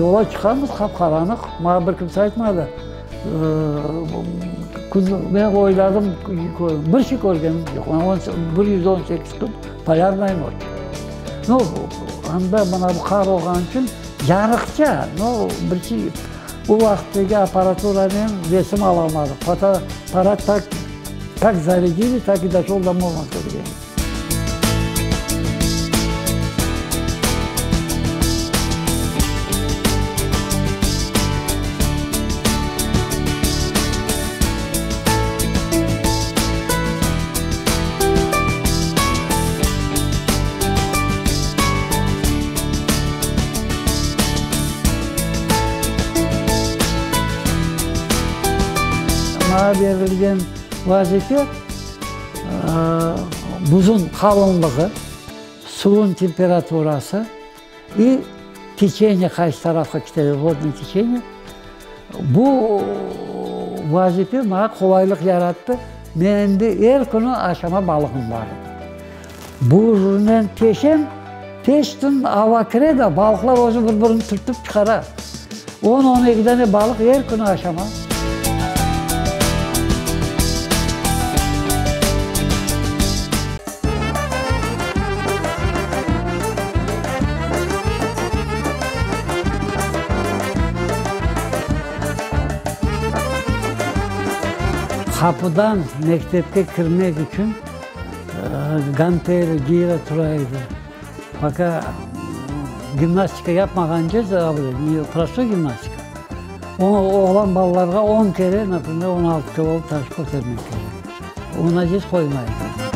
Yola çıqamız, qap-qaranlıq, maña bir kimse aytmadı. Men oyladım, bir şey körgenim yoq. 118 kün Polârnaya noç. Nu, anda mına bu qar olğanı içün yarıqça, no, bir şey, o vaqıttaki apparaturanen resim alamadıq. Fotoapparat tak, kak zaredili, tak i doşol do Murmanska degen. Maña berilgen vazife, buzun qalınlığı, suvun temperaturası i teçeniye qaysı tarafqa kete, vodnoye teçeniye. Bu vazife maña qolaylıq yarattı. Men endi er künü aşama balığım bar edi. Burnen teşem, teştin ava kire de, balıqlar özü bir-birini türtip çıqara. On, on eki dane balıq er künü aşama. Qapıdan mektepke kirmek içün ganteli, gira tura edi. Poka gimnastika yapmağance, prostoy gimnastika, oğlan balalarğa on kere, naprimer, 16 kilolıq taş kötermek kerek. Onı aziz qoymay edi.